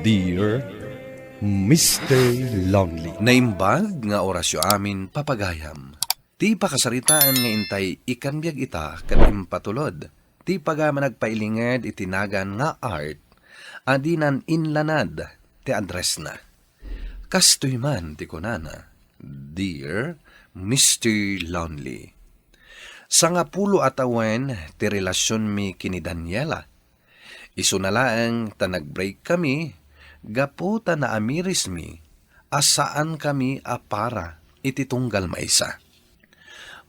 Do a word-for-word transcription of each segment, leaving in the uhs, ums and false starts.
Dear Mister Lonely. Naimbag nga orasyo amin, papagayam. Ti pakasaritaan nga intay ikanbiag ita ket impatulod ti pagayam a nagpailinged iti nagan nga Art a dinan inlanad ti addressna. Kastoy man ti kunana, "Dear Mister Lonely, sangapulo a tawen ti relasionmi ken ni Daniela. Isuna laeng ta nag-breakkami gapu ta naamirismi a saankami a para iti tunggal maysa."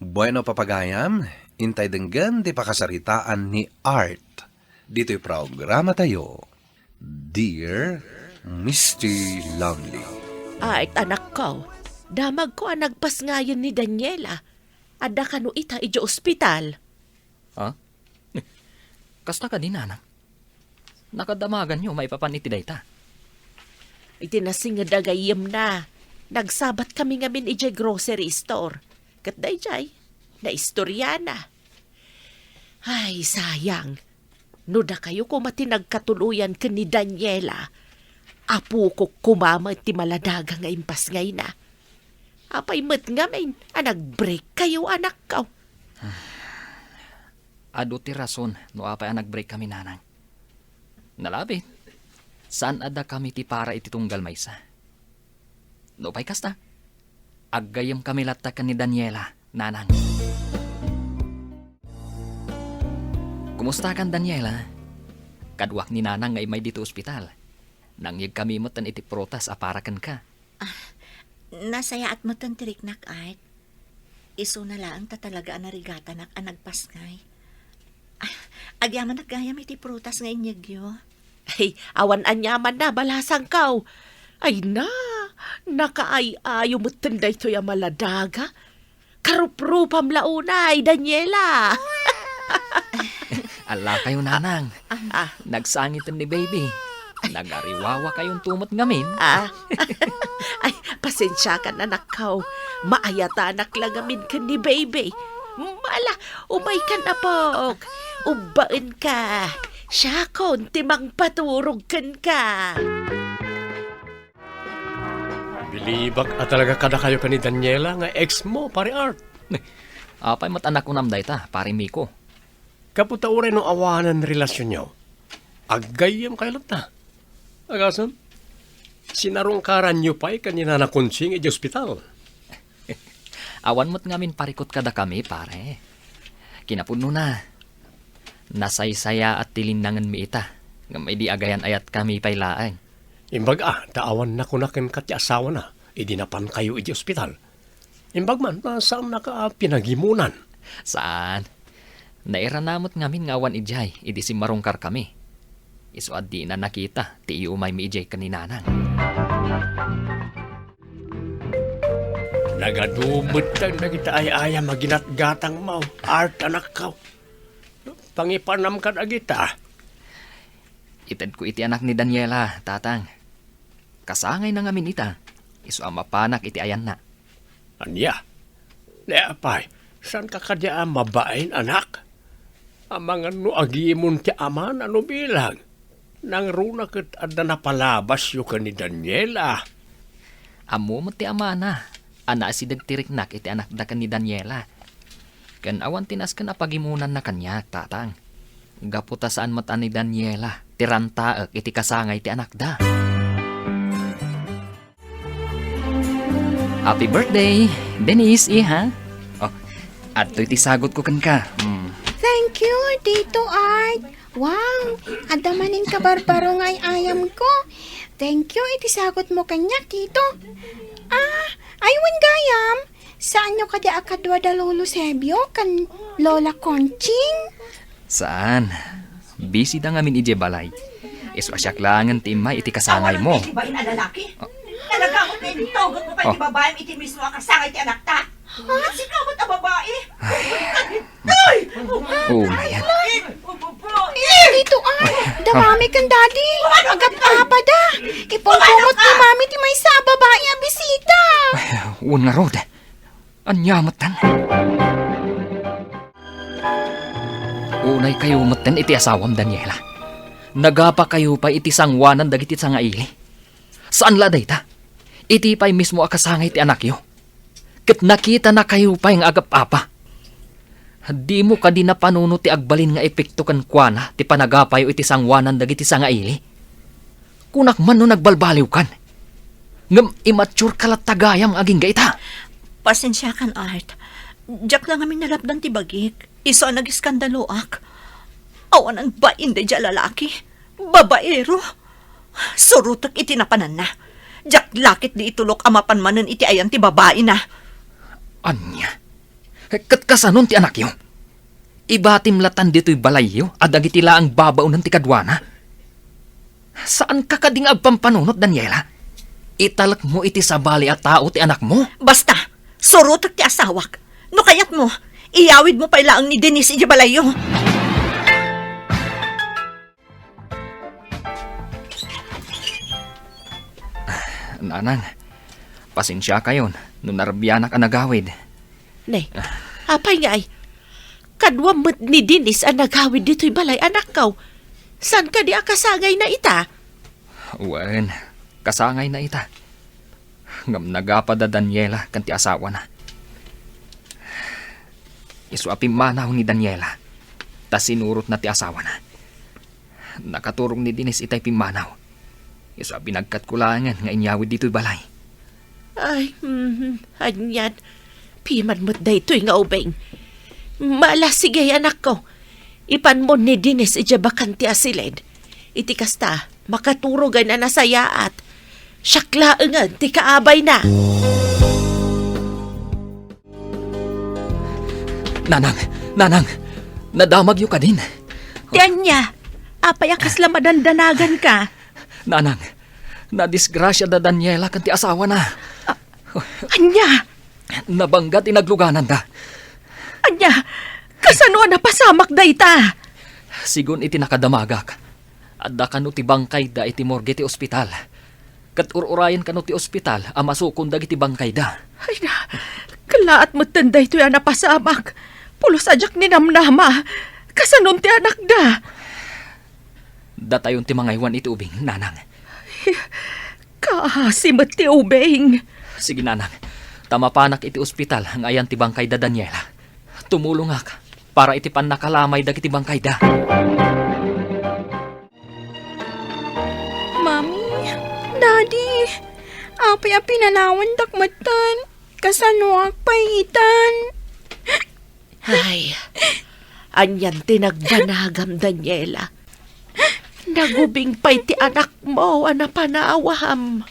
Bueno, papagayam, intay denggen ti pakasaritaan ni Art ditoy programatayo, Dear Mister Lonely. Art, anakko, damagko a nagpasngayen ni Daniela. Adda kano ita idiay ospital. Ha? Kasta kadi, nanang? Nakadamaganyo maipapan iti dayta? Iti nasinged a gayyemna, nagsabatkami ngamin idiay grocery store. Ket daydiay, naistoriana. Ay, sayang. No dakayo koma ti nagkatuloyan ken ni Daniela, apokok koma met ti maladaga nga impasngayna. Apay met ngamin a nag-break kayo, anakko? Adu ti rason no apay a nag-break kami, nanang. Nalabit, saan a dakami ti para iti tunggal maysa. Nupay kasta, aggayyem kami latta ken ni Daniela, nanang. Kumustakan, Daniela? Kaduak ni nanang nga immay ditoy ospital. Nangyeg kami metten iti prutas a para kenka. Ah, nasayaat metten ti riknak, Art. Isuna laeng ta talaga a narigatanak a nagpasngay. Ah, agyamanak gayam iti prutas nga inyegyo. Ay, awan aniamanna, balasangko. Ay na, nakaay-ayo metten daytoy a maladaga. Karuprupam la unay, Daniela. Ala kayo, nanang. Ah. Nagsangiten ni baby. Nagariwawa kayonto met ngamin. Ah. Ay, pasensiakan, anakko. Maayatanak la ngamin ken ni baby. Ala, umaykan, apok. Ubbaenka. Siakon ti mangpaturog kenka. Bilibak a talaga kadakayo ken ni Daniela nga ex mo, Pare Art. Apay met a nakunam dayta, Pare Miko? Gapu ta uray no awanen relasionyo, aggayyemkayo latta. Agasem, sinarungkaranyo pay ken ni Nana Conching idiay ospital. Awan met ngamin parikut kadakami, pare. Kinapudnona, nasaysayaat ti linnangenmi ita, ngem idi agayan-ayatkami pay laeng. Imbag a, ta awan nakuna kenka ti asawana idi napankayo idiay ospital. Imbag man ta saannaka a pinagimunan. Saan. Nairana met ngamin nga awan idiay idi simmarungkarkami. Isu a dina nakita ti iumaymi idiay ken ni Nanang. Nagadu metten dagiti ay-ayam a ginatgatangmo, Art, anakko. Pangipanam kadagita. Itedko iti anak ni Daniela, Tatang. Kasangayna ngamin ita, isu a mapanak iti ayanna. Ania? Ne, apay, saanka kadi a mabain, anak? Amangan no agimon ti amana no bilang. Nangruna ket adda napalabasyo ken ni Daniela. Ammo met ti amana a naasideg ti riknak iti anakda ken ni Daniela. Ken awan ti nasken a pagimunanna kaniak, Tatang. Gapu ta saan met a ni Daniela ti rantaek iti kasangay ti anakda. Happy birthday, Denise, iha. Oh, adtoy ti sagutko kenka. Hmm. Thank you, Tito Art. Wow, adda manen kabarbaro nga ay-ayamko. Thank you iti sagutmo kaniak, Tito. Ah, ay, wen gayam, saanyo kadi a kadua da Lolo Sebio ken Lola Conching? Saan. Busy da ngamin idiay balay. Isu a siak laengen ti immay iti kasangaymo. Awan ti bain a lalaki. Oh. Talaga mo, pintugot mo pa iti babaem iti mismo a kasangay ti anakta. Ah? Sino mo ta babae? Ay! Oh, Maria. Ay, babae! Dito, ah! Da Mami ken Daddy! Agap-apa da! Ipunpungot ni Mami ti maysa a babae a bisita! Ay, wen ngarud. Ania metten? Unay kayo metten iti asawam, Daniela. Nagapakayo pay iti sangoanan dagiti sangaili. Saan la dayta. Iti pay mismo a kasangay ti anakyo. Ket nakitanakayo pay nga agap-apa. Dimo kadi napanunot ti agbalin nga epekto kenkuana ti panagapayo iti sangoanan dagiti sangaili? Kunak man no nagbalbaliwkan. Ngem immatureka latta gayam agingga ita. Pasensiakan, Art. Diak la ngamin nalapdan ti bagik. Isu a nagiskandaloak. Awan bain daydiay a lalaki. Babaero. Surotek iti napananna. Diak la ketdi itulok a mapan manen iti ayan ti babaina. Ania? Ket kasanon ti anakyo? Ibatim latan ditoy balayyo a dagiti laeng babaonen ti kaduana? Saanka kadi nga agpampanunot, Daniela? Italekmo iti sabali a tao ti anakmo? Basta, surotek ti asawak. No kayatmo, iyawidmo pay laeng ni Denise idiay balayyo. Nanang, pasensiakayon no narbianak a nagawid. Ne, apay ngay? Kaduam met ni Denise a nagawid ditoy balay, anakko. Saan kadi a kasangayna ita? Wen, kasangayna ita. Ngem nagapa da Daniela ken ti asawana. Isu a pimmanaw ni Daniela, ta sinurotna ti asawana. Nakaturong ni Denise itay pimmanaw. Isu a binagkatko laengen nga inyawid ditoy balay. Ay, mhm, anian. Piman met daytoy nga ubing. Mala, sige, anakko. Ipanmo ni Denise idiay bakante a silid. Iti kasta, makaturogen a nasayaat. Siak laengen ti kaabayna. Nanang, nanang, nadamagyo kadin? Ti ania? Apay a kasla madandanaganka? Nanang, nadisgrasia da Daniela ken ti asawana. A-, ania? Nabangga ti naglugananda. Ania? Kasano a napasamak dayta? Sigun iti nakadamagak, adda kano ti bangkayda iti morgue ti ospital. Ket ur-urayen kano ti ospital a masukon dagiti bangkayda. Ay na, kalaat metten daytoy a napasamak. Pulos a diak ninamnama. Kasanon ti anakda? Datayon ti mangaywan iti ubing, nanang. Ay, kaasi met ti ubing. Sige, nanang. Ta mapanak iti ospital nga ayan ti bangkayda Daniela. Tumulongak para iti pannakalamay dagiti bangkayda. Mami, Daddy, apay a pinanawandak metten? Kasanoak pay itan? Ay, anian ti nagdanagam, Daniela? Nagubing pay ti anakmo a napanawam.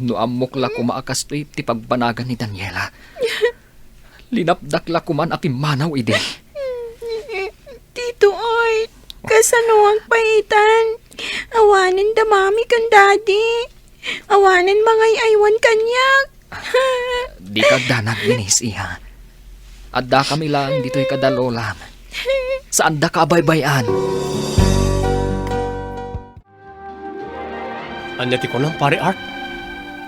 No ammok la koma a kastoy ti pagbanagan ni Daniela, linapdak la koman a pimmanaw idi. Tito Art, kasanoak pay itan? Awanen da Mami ken Daddy. Awanen mangay-aywan kaniak. Dika agdanag, Denise, iha. Addakami laeng ditoy kada lolam. Saandaka a baybay-an. Ania ti kunam, Pare Art?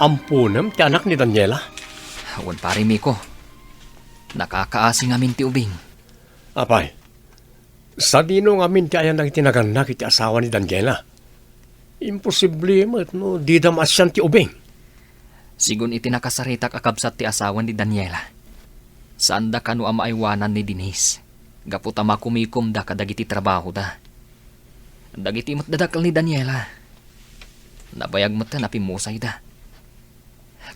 Amponem ti anak ni Daniela? Wen, Pare Miko. Nakakaasi ngamin ti ubing. Apay, sadino ngamin ti ayan dagiti nagannak iti asawa ni Daniela? Imposible met no dida maasian ti ubing. Sigun iti nakasaritak a kabsat ti asawa ni Daniela, saanda kano a maaywanan ni Denise gapu ta makumikomda kadagiti trabahoda. Dagiti met dadakkel ni Daniela, nabayag metten a pimmusayda.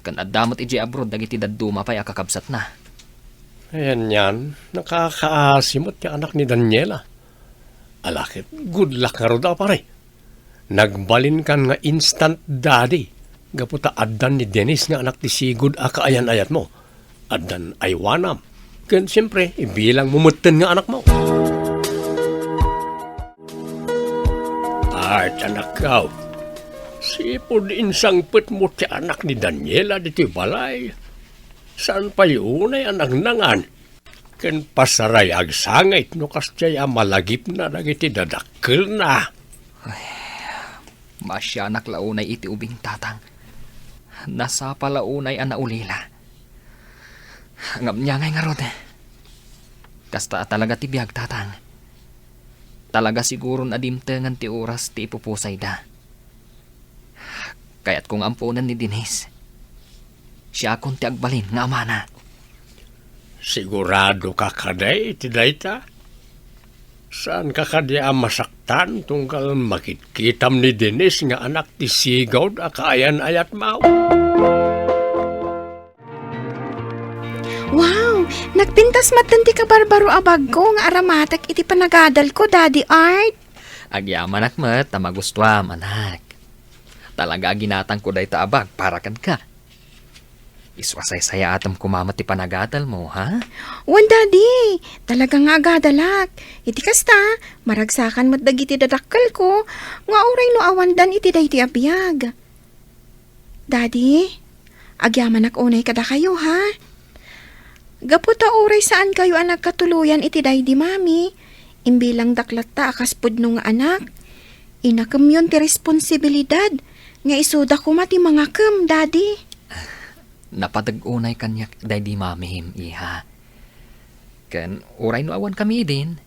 Ken adda met idiay abroad dagiti dadduma pay a kakabsatna. Ayan yan, nakakaasi met ti anak ni Daniela. Ala ket, good luck ngarud a, pare. Nagbalinkan nga instant daddy gapu ta addan ni Denise nga anak ti sigud a kaayan-ayatmo. Addan aywanam. Ken siempre, ibilangmo metten nga anakmo. Ay, anakko, sipud insangpetmo ti anak ni Daniela ditoy balay, saan pay unay a nangnangan ken pasaray agsangit no kasdiay a malagipna dagiti dadakkelna. Ay, maasianak la unay iti ubing, Tatang. Nasapa la unay a naulila. Ngem ania ngay ngarud? Kasta a talaga ti biag, Tatang. Talaga siguron a dimtengen ti oras ti ipupusayda. Kayatko nga amponen ni Denise. Siakon ti agbalin nga amana. Sigurado ka kadi iti dayta? Saan ka kadi a masaktan tunggal makitkitam ni Denise nga anak ti sigud a kaayan-ayatmo? Wow! Nagpintas matten ti kabarbaro a bagko nga aramatek iti panagadalko, Daddy Art. Agyamanak met ta magustuam, anak. Talaga a ginatangko dayta a bag para kenka. Isu a saysayaatem koma met ti panagadalmo, ha? Wen, Daddy. Talaga nga agadalak. Iti kasta, maragsakan met dagiti dadakkelko nga uray no awandan iti daytoy a biag. Daddy, agyamanak unay kadakayo, ha? Gapu ta uray saankayo a nagkatuloyan iti daydi Mami, imbilangdak latta a kas pudno nga anak, inakemyon ti responsibilidad nga isuda koma ti mangakem, Daddy. Napateg unay kaniak daydi Mamim, iha. Ken uray no awankami idin,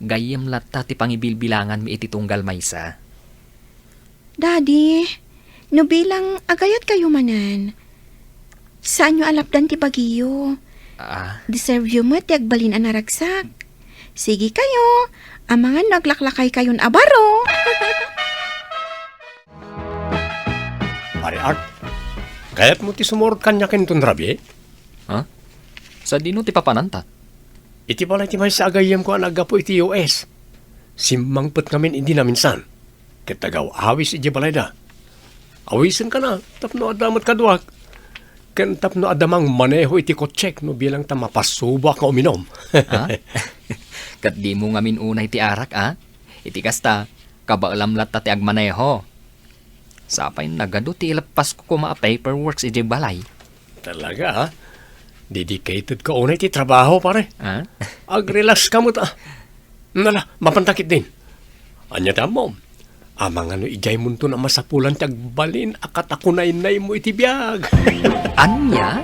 gayyem latta ti pangibilbilanganmi iti tunggal maysa. Daddy, no bilang agayatkayo manen, saanyo a lapdan ti bagiyo. Ah. Deserveyo met ti agbalin a naragsak. Sige kayo, amangan no aglaklakaykayon a baro. Pare Art, kayatmo ti sumurot kaniak inton rabii? Ha? Sadino ti papananta? Iti balay ti maysa a gayyemko a naggapu iti U S. Simmangpet ngamin idi naminsan. Ket agaw-awis idiay balayda. Awisenkana tapno adda met kaduak. Ken tapno adda mangmaneho iti kotsek no bilang ta mapasuboak nga uminom. Ha? Ket dimo ngamin unay ti arak, a? Iti kasta, kabaelam latta ti agmaneho. Sapay nagadu ti ileppasko koma a paperworks idiay balay. Talaga, a? Dedicated ka unay ti trabaho, pare. A? Agrelax ka met, a. Nala, mapanta ketdin. Ania ti ammom? Amangan no idiaymonton a masapulan ti agbalin a katakunaynaymo iti biag. Ania?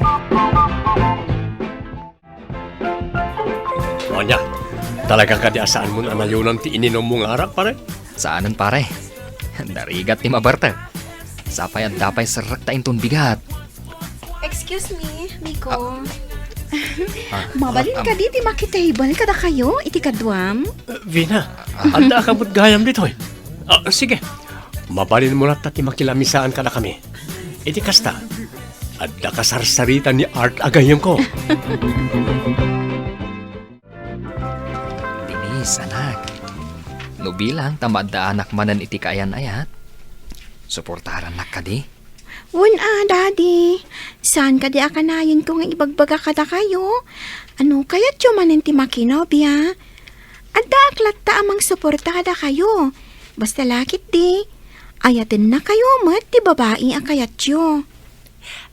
Ania, talaga kadi a saanmon a nayonan ti ininummo nga arak, pare? Saanen, pare. Narigat ti mabartek. Sapay adda pay serrekta inton bigat. Excuse me, Miko. Ah. Mabalin kadi ti makitable kadakayo iti kaduam? Eh, Vina, adda ka met gayam ditoy. Ah, sige. Mabalinmo latta ti makilamisaan kadakami. Iti kasta, adda kasarsarita ni Art a gayyemko. Denise, anak, no bilang ta maaddaanak manen iti kaayan-ayat, suportarannak kadi? Wen a, Daddy. Saan kadi a kanayenko nga ibagbaga kadakayo? Ano kayatyo manen ti makinobia? Addaak latta a mangsuporta kadakayo. Basta la ketdi, ayatennakayo met ti babai a kayatyo.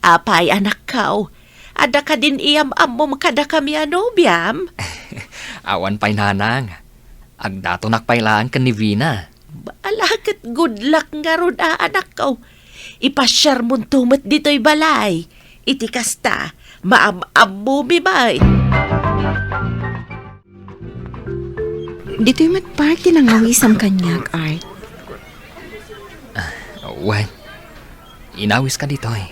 Apay, anakko, adda kadin iyam-ammom kadakami a nobiam? Awan pay, nanang. Agdatonak pay laeng ken ni Vina. Bala ket good luck ngarud a, anakko. Ipasiarmonto met ditoy balay. Iti kasta, maam-ammomi met. Ditoy met park ti nangawisem kaniak, Art. Ah, wen. Inawiska ditoy.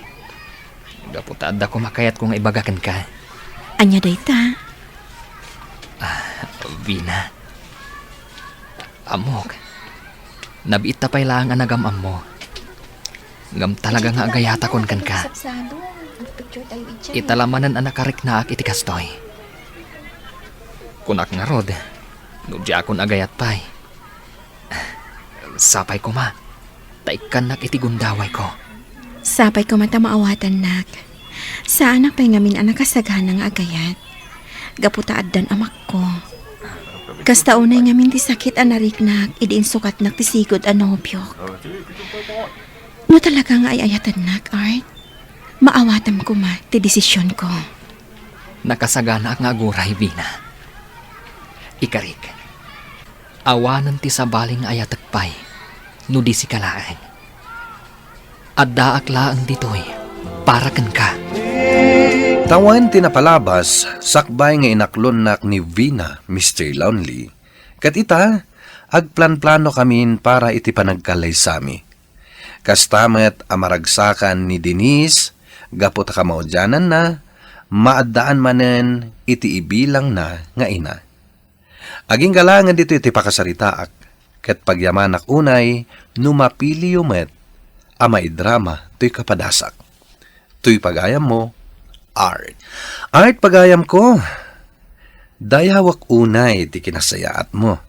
Gapu ta adda koma kayatko nga ibaga kenka. Ania dayta? Ah, Vina. Ammok. Nabiitta pay laeng a nagam-ammo. Ngem talaga nga agayatakon kenka. Ita la manen a nakariknaak iti kastoy. Kunak ngarud, no diakon agayat pay, sapay koma, ta ikkannak iti gundawayko. Sapay koma ta maawatannak. Saanak pay ngamin a nakasagana nga agayat. Gapu ta addan amakko. Kasta unay ngamin ti sakit a nariknak idi insukatnak ti sigud a nobiok. No talaga nga ay-ayatennak, Art, maawatam koma ti desisionko. Nakasaganaak nga aguray, Vina. Ikarik, awanen ti sabali nga ayatek pay no di sika laeng. Addaak laeng ditoy para kenka. Tawen ti napalabas sakbay nga inaklonnak ni Vina, Mister Lonely. Ket ita, agplanplanokamin para iti panagkallaysami. Kasta met a maragsakan ni Denise, gapu ta kamaudiananna, maaddaan manen iti ibilangna nga ina. Agingga laengen ditoy ti pakasaritaak, ket pagyamanak unay no mapiliyo met a maidrama toy kapadasak. Toy pagayammo, Art. Art, pagayamko, dayawek unay ti kinasayaatmo.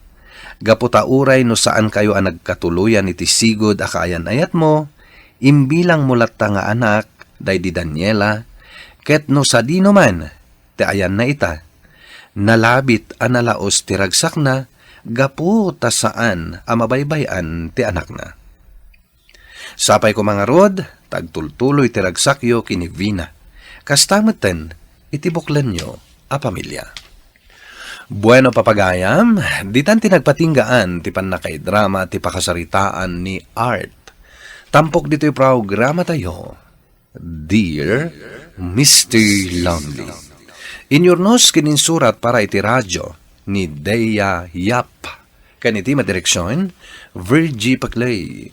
Gapu ta uray no saankayo a nagkatuloyan iti sigud a kaayan-ayatmo, imbilangmo latta nga anak daydi Daniela, ket no sadino man ti ayanna ita, nalabit a nalaus ti ragsakna gapu ta saan a mabaybay-an ti anakna. Sapay koma ngarud, ta agtultuloy ti ragsakyo ken ni Vina. Kasta metten iti buklenyo a pamilia. Bueno, papagayam, ditan ti nagpatinggaan ti pannakaidrama ti pakasaritaan ni Art. Tampok ditoy programatayo, Dear Mister Lonely. Inyurnos ken insurat para iti radyo ni Dea Yap. Ken iti madireksion, Virgie Paclay.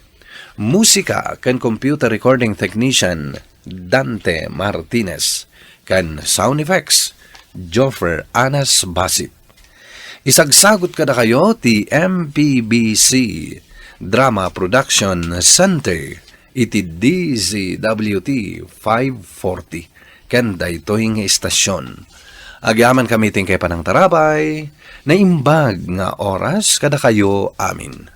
Musika ken computer recording technician, Dante Martinez. Ken sound effects, Joffer Anas Basit. Isagsagut kadakayo ti M P B C Drama Production Center iti D Z W T five forty ken daytoy nga istasyon. Agyamankami ti inkay panangtarabay, naimbag nga oras kadakayo amin.